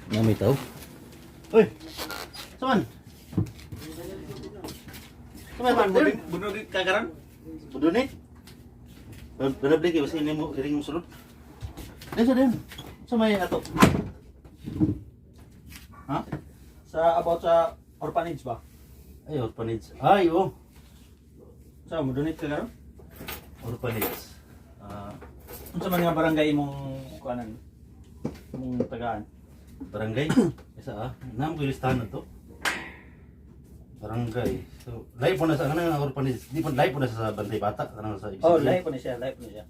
Nami tao. Uy. Saman. Saman man, Bunog bunog ka karon? Donate. Donate kay basta ini mo iring mo sulod. Din sa din. Sa may ato. Ha? Sa about sa orphanage ba? Ay, orphanage. Ay, oh. Sa mo donate ka karon? Orphanage. Ah, Unsa man nga barangay imong kuanan? Imong tagaan? Barangay. Isa ah. Naam ko listahan na to. Barangay. So, live po na sa kanang orphanage. Di po live po na sa Bantay Bata kanang sa Oh, live po ni siya, live po ni siya.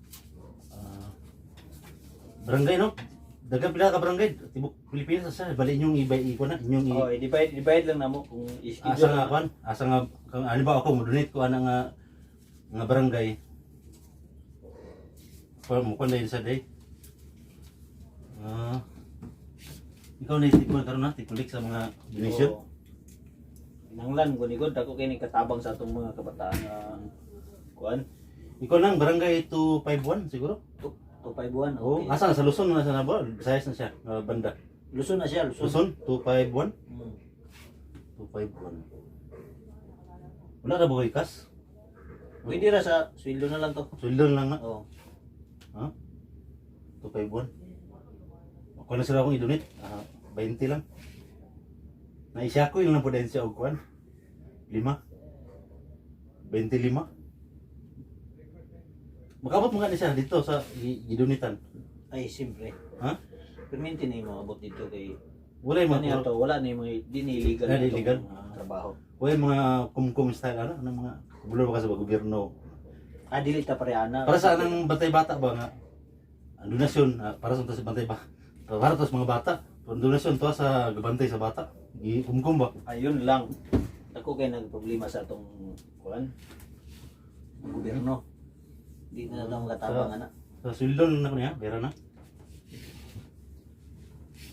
Ah, barangay no? Daghang pila ka barangay tibok Pilipinas sa bali inyong ibay iko na inyong i Oh, i-divide divide lang namo kung i-schedule. Asa nga kwan? Asa nga kung ano ba ako mo donate ko ana nga nga barangay. Pa mo kon dahil sa day. Ah. Ikaw na isip karon na tikulik sa mga donation. Oo. Kinahanglan ko ni God ako kini katabang sa atong mga kabataan nga kuan. Ikaw lang barangay 251 siguro. 251. Oo, Okay. asa na sa Luzon na sa nabo, Visayas na siya, nga banda. Luzon na siya, Luzon. Luzon 251, 251. Wala ra ba kay kas? Pwede ra sa sweldo na lang to. Sweldo lang na. Oo. Ha? 251. Ako na sila akong i-donate. Ah, 20 lang. Naisya ko yung lang po dahil siya og kwan. Lima. 25. Makabot mga ni siya dito sa gidonitan. Ay, siyempre. Ha? Perminti na yung mga abot dito kay Wala yung ano mga to, wala na yung mga di ni illegal Ah, di itong illegal? trabaho. Wala yung mga kumkum style ano, ano mga kubulo ba ka sa gobyerno. Ah, dili ta pare ana. Para sa anang bantay bata ba nga ang donasyon ah, para sa sa bantay ba para to sa mga bata. Ang donasyon to sa gabantay sa bata. Gi kumkum ba? Ayun lang. Ako kay nagproblema sa atong kuan. Gobyerno. Di na daw makatabang ana. Sa sweldo na ko niya, pera na.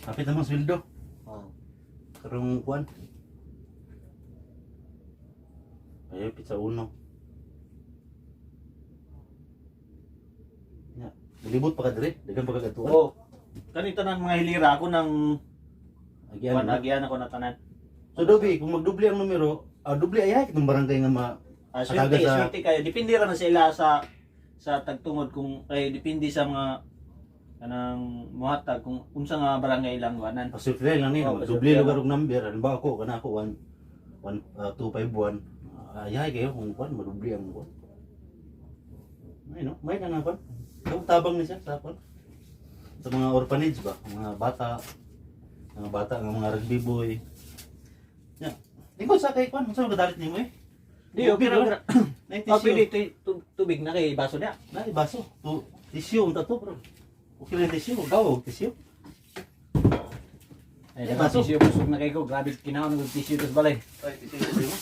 Kapit naman sweldo. Oh. Karong kuan. Ayo pizza uno. Ya, libot pa ka dire, daghan pa ka katuan. Oh. Kani tanan mga hilira ako ng Agian kuan na. agian ako na tanan. So dobi, kung magdubli ang numero, ah, dubli ay ay itong barangay nga ma Ah, swerte, Ataga sa- swerte kayo. Depende ra na sila sa tagtungod kung ay depende sa mga kanang muhatag kung unsa nga barangay lang wanan. Pasufle lang ni, Oh, magdubli pasufle lugar og number, ano ba ako kana ako 1 1 251. Ay ay kayo kung kuan madubli ang kuan. May no, may na nga kuan. Ang tabang ni siya sa kuan. Sa mga orphanage ba, mga bata nga mga rugby boy. Ya. Lingkod sa kay kuan, unsa kadalit nimo eh? Di okay ra. Okay ra. Nay Ah, tissue. pwede tubig na kay baso niya. Nay baso. Tu tissue unta to bro. Okay lang tissue, gaw tissue. Ay, dapat baso. Tissue busog na kay ko. Grabe kinaon ng tissue tas balay. Ay, tissue tissue.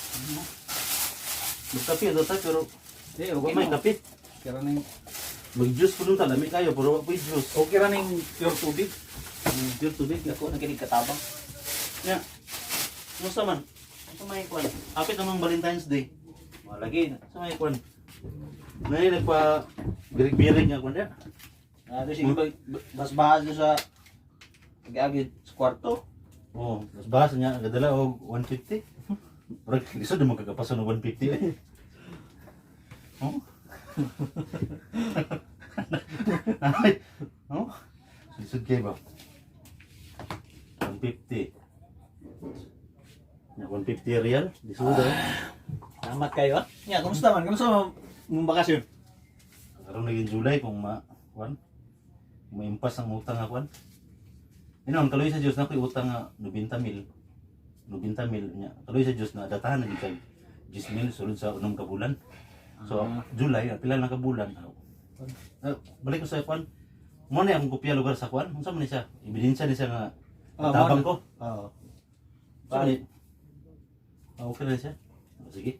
Magkape daw ta pero Di okay may kape. Okay ra ning Mag-juice po nung talami kayo, pero wa po'y juice. okay ra ning pure tubig. Pure tubig. Dako na kini katabang. Ya. Musta man? Sa may kwan. Apit namang Valentine's Day. Malagi. Sa may kwan. Nay nagpa birig-birig nga kwan dia. Na do sige basbahas do sa agi sa kwarto. Oh, mas bahas niya gadala og 150. Murag lisod na magkakapaso ng 150 eh. Oh. Ay, oh. Lisod kay ba? 150. Ya, 150 real, lisod eh. Salamat kayo ah. Nya, kumusta man? Kumusta man mong bakasyon? Karon naging July kung ma kwan. Maimpas ang utang nga kwan. Ino ang kaloy sa Dios na ko'y utang nga 90 mil. 90 mil nya. Kaloy sa Dios na datahan na gid 10 mil sulod sa unom ka bulan. So July pila na ka bulan. Ah, balik ko sa kwan. Mo na akong kopya lugar sa kwan. Unsa man ni siya? Ebidensya ni siya nga Ah, tabang mo na. ko. Oo. Unsa man ni? Ah, okay na siya. Ah, sige.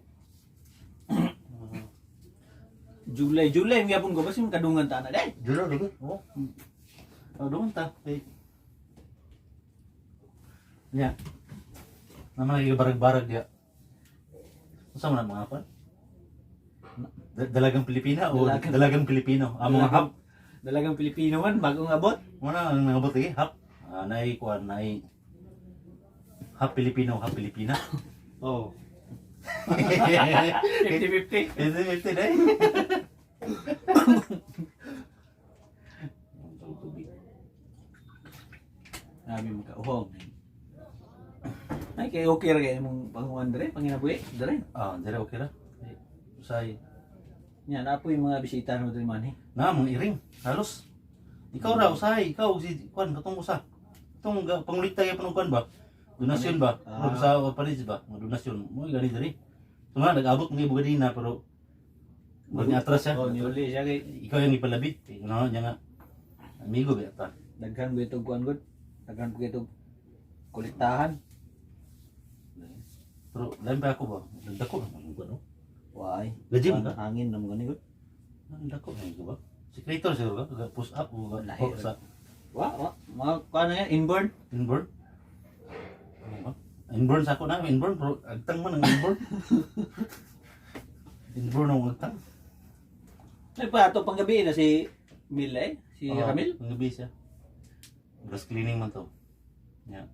July, July gyapon ko basin kadungan ta na day. July lagi. Oo. Oh, doon ta. Kay Nya. Naman lagi barag-barag dia. Unsa man ang mga kwan? Dalagang Pilipina o Dalagang- dalagang Pilipino? Ang mga hap. Dalagang Pilipino man bagong abot. Muna ang nangabot eh, hap. Ah, Naay kuan, naay half Filipino, half Pilipina. Oh. 50-50. 50-50 na eh. Tubig. Grabe makauhong. Ay, kay okay ra kay imong panguan dire, panginabuhi dire. Ah, dire okay ra. Ay, usay. Nya na po yung mga bisita no dire man eh. Na, mga iring. Halos. Ikaw ra, usahay. Ikaw, si Kwan, katong usa. Katong pangulikta yung kuan ba? Donasyon ba? Ah. Ah. Sa Paris ba? Mga donasyon. Mo gani diri. Tuma, nag-abot mga bugadina pero murag ni atras siya. Oh, niuli siya kay Ikaw yung ipalabi. Ikaw na niya nga. Amigo ba ta? daghan gyud tog kuan gud. Daghan gyud tog kolektahan. Pero lain pa ako ba? Nagdako na mga kuan, no? Why? Gajim ka? Hangin na mo gani gud. Nagdako na ko ba? Si creator siguro ka? Push up o Lahi o sa Wa, wa. Mga kuan na yan, inborn. inborn? Ano ba? Inborn sa ako na, inborn bro. Agtang man ang inborn. Inborn ang agtang. Ay pa ato panggabi na si Mil eh, si Oo, Ramil. Ang gabi siya. Grass cleaning man to. Yeah.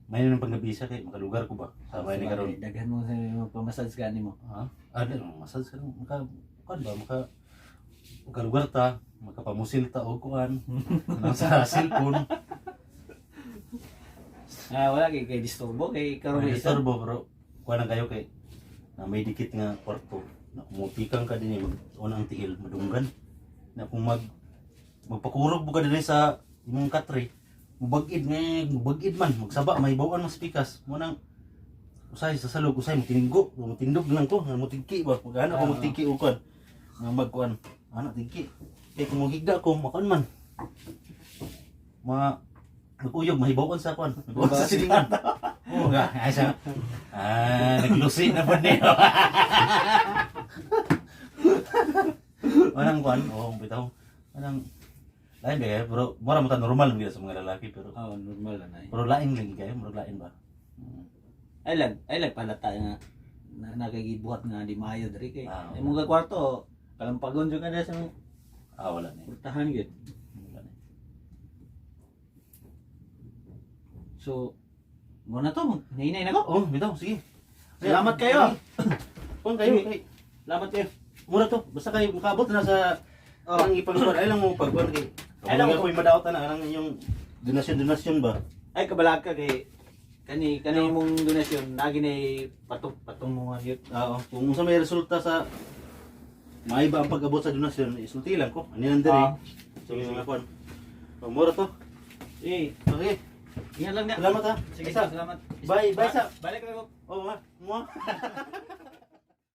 May nang panggabi siya kay makalugar ko ba? Sa may ni karon. Daghan mo sa mga pamassage ka nimo. Ha? Ah, di, massage ka maka kuan ba makalugar ta, makapamusil ta og kuan. Nang sa cellphone. Ah, wala kay kay disturbo kay karon May may isa. disturbo pero kuan lang kayo kay na may dikit nga kwarto na kumutikang ka din eh, mag una ang tiil madunggan na kung magpakurog mo ka diri sa imong katre, mubagid nga mubagid man magsaba may bawaan mas pikas mo nang usay sa salog, usay mutininggo, mutindog lang ko nga mutigki ba, magana ko mutigki og kuan nga magkuan ana tigki kay kung maghigda ko makuan man ma naguyog, mahibawan sa kuan, mahibawan sa silingan. Oo nga, ay siya. Ah, naglusi na po niyo. Walang kuan, oo, bitaw. Walang lain ba kayo, pero mura mo ta normal mo sa mga lalaki pero Oh, normal na eh. pero lain lagi kayo, mura lain ba? Ay lag pala tayo nga na nakagibuhat nga di maayo diri kay. Ah, Ay mong kwarto kalampagon jud ka na sa mga Ah, wala ni. purtahan gyud. Wala ni. So mo na to, hinay na ko. Oh, bitaw, sige. Salamat kayo. Kuan kayo, Sige. kay Salamat kayo. mura to. Basta kayo makaabot na sa Oh. ang ipagkuan ay lang mo pagkuan kay. Ay lang Ay lang ko madaot na ang inyong donasyon donasyon ba. Ay kabalag ka kay kani kani mong donasyon lagi na patong patong mo nga yun. Oo, kung unsa may resulta sa maiba ang pag-abot sa donasyon, isulti lang ko. Ani lang diri. Ah. So may mga kuan. Oh, mura to. Eh, Okay. ingat lang na. Salamat ha. Sige, Isa. salamat. Bye, bye sa. Balik ko. Oh, ma. Mua.